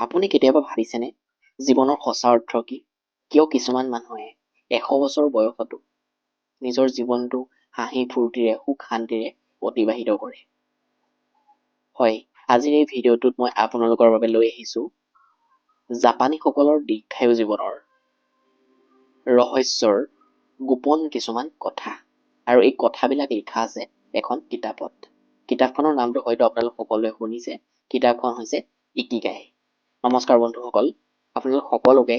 আপুনি কেতিয়াবা ভাবিছেনে জীৱনৰ সঁচা অৰ্থ কি? কিয় কিছুমান মানুহে 100 বছৰ বয়সতো নিজৰ জীৱনটো হাঁহি ফূৰ্তিৰে, সুখ শান্তিৰে অতিবাহিত কৰে? হয়, আজিৰ এই ভিডিঅ'টোত মই আপোনালোকৰ বাবে লৈ আহিছোঁ জাপানীসকলৰ দীৰ্ঘায়ু জীৱনৰ ৰহস্যৰ গোপন কিছুমান কথা। আৰু এই কথাবিলাক লিখা আছে এখন কিতাপত। কিতাপখনৰ নামটো হয়তো আপোনালোক সকলোৱে শুনিছে। কিতাপখন হৈছে ইকিগাই। নমস্কাৰ বন্ধুসকল, আপোনালোক সকলোকে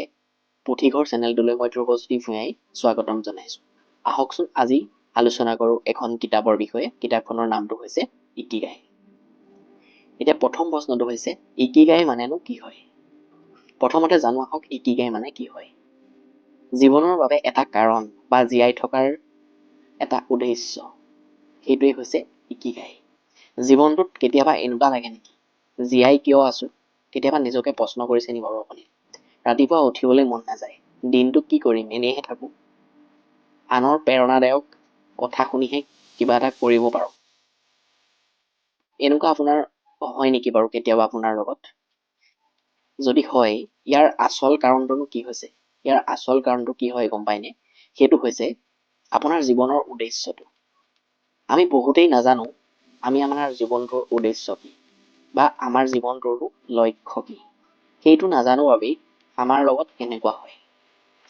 পুথিঘৰ চেনেলটোলৈ মই ধ্ৰুৱজ্যোতি ভূঞাই স্বাগতম জনাইছোঁ। আহকচোন, আজি আলোচনা কৰোঁ এখন কিতাপৰ বিষয়ে। কিতাপখনৰ নামটো হৈছে ইকিগাই। এতিয়া প্ৰথম প্ৰশ্নটো হৈছে, ইকিগাই মানেনো কি হয়? প্ৰথমতে জানো আহক ইকিগাই মানে কি হয়। জীৱনৰ বাবে এটা কাৰণ বা জীয়াই থকাৰ এটা উদ্দেশ্য, সেইটোৱেই হৈছে ইকিগাই। জীৱনটোত কেতিয়াবা এনেকুৱা লাগে নেকি, জীয়াই কিয় আছো? কেতিয়াবা নিজকে প্ৰশ্ন কৰিছে নি বাৰু আপুনি? ৰাতিপুৱা উঠিবলৈ মন নাযায়, দিনটো কি কৰিম, এনেইহে থাকো, আনৰ প্ৰেৰণাদায়ক কথা শুনিহে কিবা এটা কৰিব পাৰোঁ, এনেকুৱা আপোনাৰ হয় নেকি বাৰু কেতিয়াবা আপোনাৰ লগত? যদি হয়, ইয়াৰ আচল কাৰণটোনো কি হৈছে? ইয়াৰ আচল কাৰণটো কি হয় গম পায়নে? সেইটো হৈছে আপোনাৰ জীৱনৰ উদ্দেশ্যটো। আমি বহুতেই নাজানো আমি আমাৰ জীৱনটোৰ উদ্দেশ্য কি বা আমাৰ জীৱনটোৰ লক্ষ্য কি। সেইটো নাজানো বাবেই আমাৰ লগত এনেকুৱা হয়।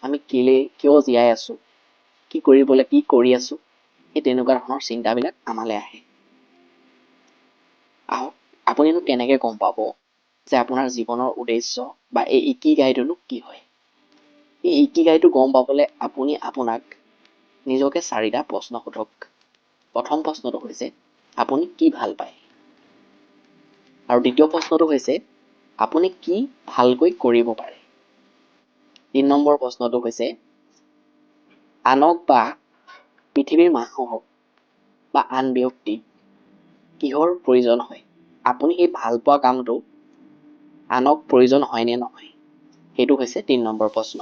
আমি কেলে কিয় জীয়াই আছো, কি কৰিবলৈ কি কৰি আছো, সেই তেনেকুৱা ধৰণৰ চিন্তাবিলাক আমালৈ আহে। আহক, আপুনিনো কেনেকৈ গম পাব যে আপোনাৰ জীৱনৰ উদ্দেশ্য বা এই ইকিগাইটোনো কি হয়? এই ইকিগাইটো গম পাবলৈ আপুনি আপোনাক নিজকে চাৰিটা প্ৰশ্ন সোধক। প্ৰথম প্ৰশ্নটো হৈছে, আপুনি কি ভাল পায়? আৰু দ্বিতীয় প্ৰশ্নটো হৈছে, আপুনি কি ভালকৈ কৰিব পাৰে? 3 নম্বৰ প্ৰশ্নটো হৈছে, আনক বা পৃথিৱীৰ মানুহক বা আন ব্যক্তিক কিহৰ প্ৰয়োজন হয়? আপুনি সেই ভাল পোৱা কামটো আনক প্ৰয়োজন হয় নে নহয়? সেইটো হৈছে 3 নম্বৰ প্ৰশ্ন।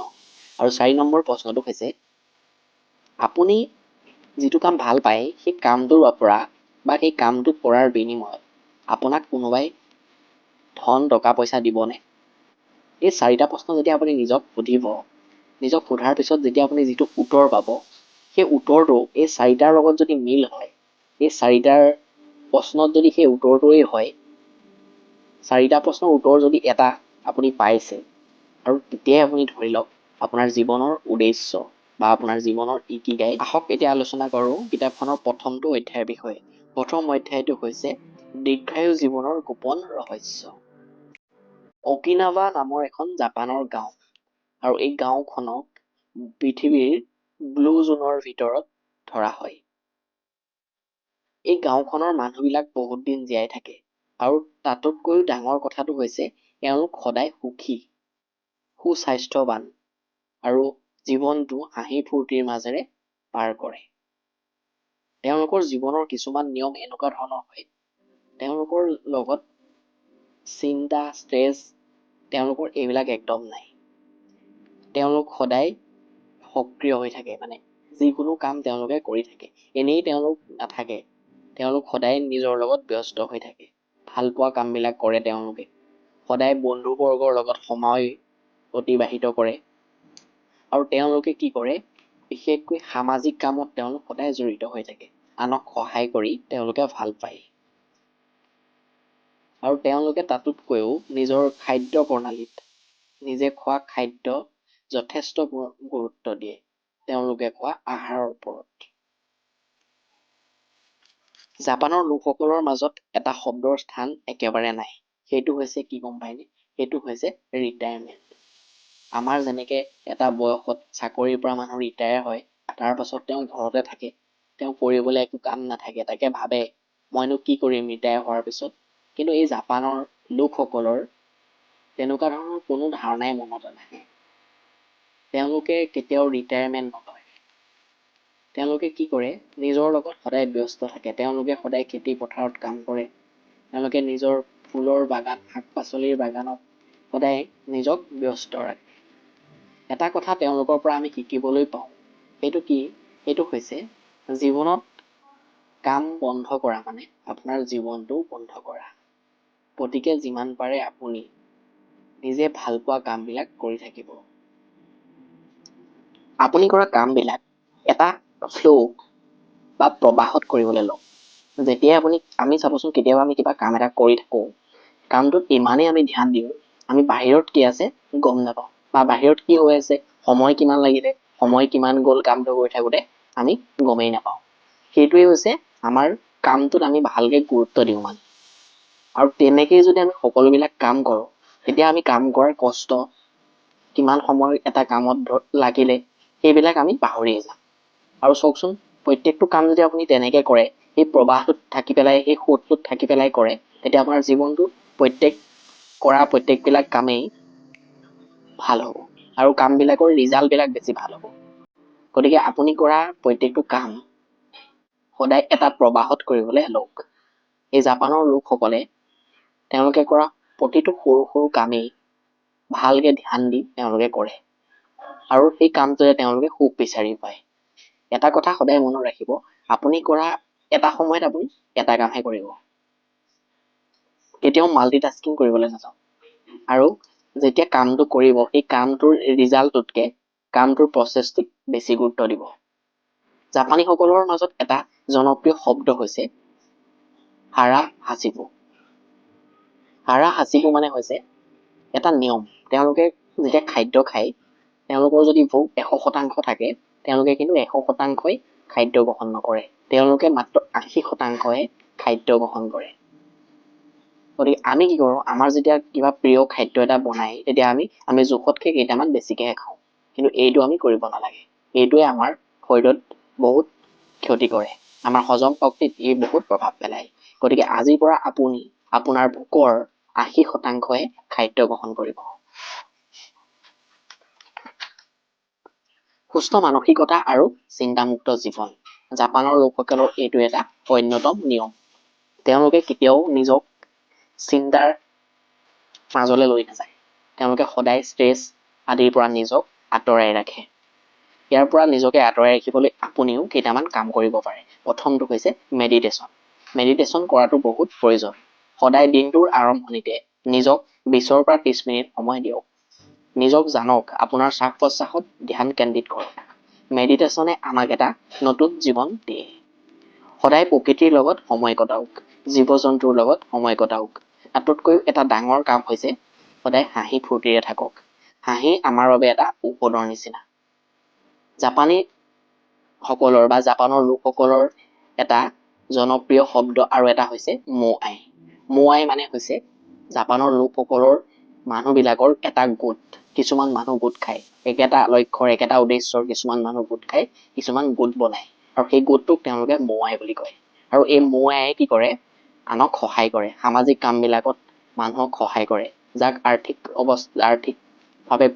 আৰু 4 নম্বৰ প্ৰশ্নটো হৈছে, আপুনি যিটো কাম ভাল পায়, সেই কামটোৰ পৰা বা সেই কামটো কৰাৰ বিনিময়ত আপোনাক কোনোবাই ধন টকা পইচা দিবনে? এই চাৰিটা প্ৰশ্ন যেতিয়া আপুনি নিজক সুধিব, নিজক সোধাৰ পিছত যেতিয়া আপুনি যিটো উত্তৰ পাব, সেই উত্তৰটো এই চাৰিটাৰ লগত যদি মিল হয়, এই চাৰিটাৰ প্ৰশ্নত যদি সেই উত্তৰটোৱেই হয়, চাৰিটা প্ৰশ্নৰ উত্তৰ যদি এটা আপুনি পাইছে আৰু তেতিয়াই আপুনি ধৰি লওক আপোনাৰ জীৱনৰ উদ্দেশ্য বা আপোনাৰ জীৱনৰ ইকিগাই। আহক, এতিয়া আলোচনা কৰোঁ কিতাপখনৰ প্ৰথমটো অধ্যায়ৰ বিষয়ে। প্ৰথম অধ্যায়টো হৈছে দীৰ্ঘায়ু জীৱনৰ গোপন ৰহস্য। অকিনাৱা নামৰ এখন জাপানৰ গাঁও আৰু এই গাঁওখনক পৃথিৱীৰ ব্লু জোনৰ ভিতৰত ধৰা হয়। এই গাঁওখনৰ মানুহবিলাক বহুত দিন জীয়াই থাকে আৰু তাতোতকৈও ডাঙৰ কথাটো হৈছে, এওঁলোক সদায় সুখী, সুস্বাস্থ্যৱান আৰু জীৱনটো হাঁহি ফূৰ্তিৰ মাজেৰে পাৰ কৰে। তেওঁলোকৰ জীৱনৰ কিছুমান নিয়ম এনেকুৱা ধৰণৰ হয়, তেওঁলোকৰ লগত চিন্তা, ষ্ট্ৰেছ, তেওঁলোকৰ এইবিলাক একদম নাই। তেওঁলোক সদায় সক্ৰিয় হৈ থাকে, মানে যিকোনো কাম তেওঁলোকে কৰি থাকে, এনেই তেওঁলোক নাথাকে। তেওঁলোক সদায় নিজৰ লগত ব্যস্ত হৈ থাকে, ভাল পোৱা কামবিলাক কৰে। তেওঁলোকে সদায় বন্ধুবৰ্গৰ লগত সময় অতিবাহিত কৰে আৰু তেওঁলোকে কি কৰে, বিশেষকৈ সামাজিক কামত তেওঁলোক সদায় জড়িত হৈ থাকে। আনক সহায় কৰি তেওঁলোকে ভাল পায় আৰু তেওঁলোকে তাতোতকৈও নিজৰ খাদ্য প্ৰণালীত নিজে খোৱা খাদ্য যথেষ্ট গুৰুত্ব দিয়ে, তেওঁলোকে খোৱা আহাৰৰ ওপৰত। জাপানৰ লোকসকলৰ মাজত এটা শব্দৰ স্থান একেবাৰে নাই। সেইটো হৈছে কি গম পায়নে? সেইটো হৈছে ৰিটায়াৰমেণ্ট। আমাৰ যেনেকে এটা বয়সত চাকৰিৰ পৰা মানুহ ৰিটায়াৰ হয়, তাৰ পাছত তেওঁ ঘৰতে থাকে, তেওঁ কৰিবলৈ একো কাম নাথাকে, তাকে ভাবে মইনো কি কৰিম ৰিটায়াৰ হোৱাৰ পিছত। কিন্তু এই জাপানৰ লোকসকলৰ তেনেকুৱা ধৰণৰ কোনো ধাৰণাই মনত নাহে। তেওঁলোকে কেতিয়াও ৰিটায়াৰমেণ্ট নলয়। তেওঁলোকে কি কৰে? নিজৰ লগত সদায় ব্যস্ত থাকে। তেওঁলোকে সদায় খেতি পথাৰত কাম কৰে। তেওঁলোকে নিজৰ ফুলৰ বাগান, শাক পাচলিৰ বাগানত সদায় নিজক ব্যস্ত ৰাখে। এটা কথা তেওঁলোকৰ পৰা আমি শিকিবলৈ পাওঁ। সেইটো কি? সেইটো হৈছে জীৱনত কাম বন্ধ কৰা মানে আপোনাৰ জীৱনটোও বন্ধ কৰা। গতিকে যিমান পাৰে আপুনি নিজে ভাল পোৱা কামবিলাক কৰি থাকিব। আপুনি কৰা কামবিলাক এটা ফ্ল' বা প্ৰবাহত কৰিবলৈ লওক। যেতিয়াই আপুনি, আমি চাবচোন, কেতিয়াবা আমি কিবা কাম এটা কৰি থাকোঁ, কামটোত ইমানেই আমি ধ্যান দিওঁ, আমি বাহিৰত কি আছে গম নাপাওঁ বা বাহিৰত কি হৈ আছে, সময় কিমান লাগিলে, সময় কিমান গ'ল কামটো কৰি থাকোঁতে আমি গমেই নাপাওঁ। সেইটোৱেই হৈছে আমাৰ কামটোত আমি ভালকৈ গুৰুত্ব দিওঁ মানে। আৰু তেনেকেই যদি আমি সকলোবিলাক কাম কৰোঁ, তেতিয়া আমি কাম কৰাৰ কষ্ট, কিমান সময় এটা কামত লাগিলে, সেইবিলাক আমি পাহৰিয়ে যাম। আৰু চাওকচোন, প্ৰত্যেকটো কাম যদি আপুনি তেনেকৈ কৰে, সেই প্ৰবাহটোত থাকি পেলাই, সেই সোঁতটোত থাকি পেলাই কৰে, তেতিয়া আপোনাৰ জীৱনটো প্ৰত্যেকবিলাক কামেই ভাল হ'ব আৰু কামবিলাকৰ ৰিজাল্টবিলাক বেছি ভাল হ'ব। গতিকে আপুনি কৰা প্ৰত্যেকটো কাম সদায় এটা প্ৰবাহত কৰিবলৈ লওক। এই জাপানৰ লোকসকলে তেওঁলোকে কৰা প্ৰতিটো সৰু সৰু কামেই ভালকৈ ধ্যান দি তেওঁলোকে কৰে আৰু সেই কামটোৰে তেওঁলোকে সুখ বিচাৰি পায়। এটা কথা সদায় মনত ৰাখিব, আপুনি কৰা এটা সময়ত আপুনি এটা কামহে কৰিব, কেতিয়াও মাল্টিটাস্কিং কৰিবলৈ নাযাওক। আৰু যেতিয়া কামটো কৰিব, সেই কামটোৰ ৰিজাল্টটোতকৈ কামটোৰ প্ৰচেছটোত বেছি গুৰুত্ব দিব। জাপানীসকলৰ মাজত এটা জনপ্ৰিয় শব্দ হৈছে হাৰা হাচিকো। হাৰা হাচিকো মানে হৈছে এটা নিয়ম। তেওঁলোকে যেতিয়া খাদ্য খায়, তেওঁলোকৰ যদি ভোক 100% থাকে, তেওঁলোকে কিন্তু 100%ই খাদ্য গ্ৰহণ নকৰে, তেওঁলোকে মাত্ৰ 80%হে খাদ্য গ্ৰহণ কৰে। গতিকে আমি কি কৰোঁ, আমাৰ যেতিয়া কিবা প্ৰিয় খাদ্য এটা বনায়, তেতিয়া আমি আমি জোখতকৈ কেইটামান বেছিকৈহে খাওঁ। কিন্তু এইটো আমি কৰিব নালাগে। এইটোৱে আমাৰ শৰীৰত বহুত ক্ষতি কৰে, আমাৰ হজম শক্তিত ই বহুত প্ৰভাৱ পেলায়। গতিকে আজিৰ পৰা আপুনি আপোনাৰ ভোকৰ 80%হে খাদ্য গ্ৰহণ কৰিব। সুস্থ মানসিকতা আৰু চিন্তামুক্ত জীৱন জাপানৰ লোকসকলৰ এইটো এটা অন্যতম নিয়ম। তেওঁলোকে কেতিয়াও নিজক চিন্তাৰ মাজলৈ লৈ নাযায়। তেওঁলোকে সদায় ষ্ট্ৰেছ আদিৰ পৰা নিজক আঁতৰাই ৰাখে। ইয়াৰ পৰা নিজকে আঁতৰাই ৰাখিবলৈ আপুনিও কেইটামান কাম কৰিব পাৰে। প্ৰথমটো হৈছে মেডিটেশ্যন। মেডিটেশ্যন কৰাটো বহুত প্ৰয়োজন। সদায় দিনটোৰ আৰম্ভণিতে নিজক 20ৰ পৰা 30 মিনিট সময় দিয়ক। নিজক জানক, আপোনাৰ শ্বাস প্ৰশ্বাসত ধ্যান কেন্দ্ৰিত কৰক। মেডিটেশ্যনে আমাক এটা নতুন জীৱন দিয়ে। সদায় প্ৰকৃতিৰ লগত সময় কটাওক, জীৱ জন্তুৰ লগত সময় কটাওক। তাতোতকৈও এটা ডাঙৰ কাম হৈছে সদায় হাঁহি ফূৰ্তিৰে থাকক। হাঁহি আমাৰ বাবে এটা ঔষধৰ নিচিনা। জাপানীসকলৰ বা জাপানৰ লোকসকলৰ এটা জনপ্ৰিয় শব্দ আৰু এটা হৈছে মৌ-আই। মৌ-আই মানে হৈছে জাপানৰ লোকসকলৰ মানুহবিলাকৰ এটা গোট। কিছুমান মানুহ গোট খায়, একেটা লক্ষ্যৰ, একেটা উদ্দেশ্যৰ কিছুমান মানুহ গোট খাই কিছুমান গোট বনায় আৰু সেই গোটটোক তেওঁলোকে মৌ-আই বুলি কয়। আৰু এই মৌ-আইয়ে কি কৰে? আনক সহায় কৰে, সামাজিক কামবিলাকত মানুহক সহায় কৰে। যাক আৰ্থিকভাৱে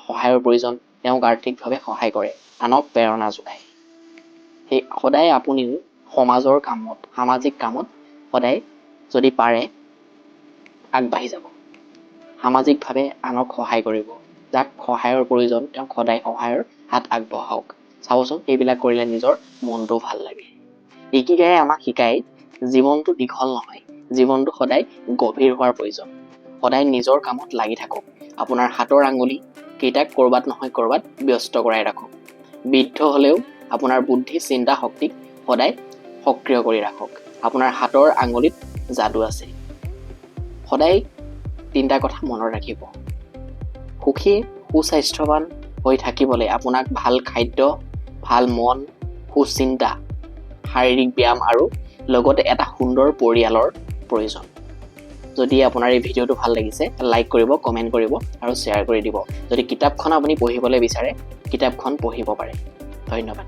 সহায়ৰ প্ৰয়োজন, তেওঁক আৰ্থিকভাৱে সহায় কৰে, আনক প্ৰেৰণা যোগায়। সেই সদায় আপুনিও সমাজৰ কামত, সামাজিক কামত সদায় যদি পাৰে আগবাঢ়ি যাব। সামাজিকভাৱে আনক সহায় কৰিব, যাক সহায়ৰ প্ৰয়োজন তেওঁক সদায় সহায়ৰ হাত আগবঢ়াওক। চাবচোন, এইবিলাক কৰিলে নিজৰ মনটো ভাল লাগে। ইকিগায়ে আমাক শিকায়, জীৱনটো দীঘল নহয়, জীৱনটো সদায় গভীৰ হোৱাৰ প্ৰয়োজন। সদায় নিজৰ কামত লাগি থাকক। আপোনাৰ হাতৰ আঙুলি কেইটাক ক'ৰবাত নহয় ক'ৰবাত ব্যস্ত কৰাই ৰাখক। বৃদ্ধ হ'লেও আপোনাৰ বুদ্ধি, চিন্তা শক্তিক সদায় সক্ৰিয় কৰি ৰাখক। আপোনাৰ হাতৰ আঙুলিত যাদু আছে। সদায় তিনিটা কথা মনত ৰাখিব। সুখী, সুস্বাস্থ্যৱান হৈ থাকিবলৈ আপোনাক ভাল খাদ্য, ভাল মন, সুচিন্তা, শাৰীৰিক ব্যায়াম আৰু লগতে এটা সুন্দৰ পৰিয়ালৰ প্ৰয়োজন। যদি আপোনাৰ এই ভিডিঅ'টো ভাল লাগিছে, লাইক কৰিব, কমেণ্ট কৰিব আৰু শ্বেয়াৰ কৰি দিব। যদি কিতাপখন আপুনি পঢ়িবলৈ বিচাৰে, কিতাপখন পঢ়িব পাৰে। ধন্যবাদ।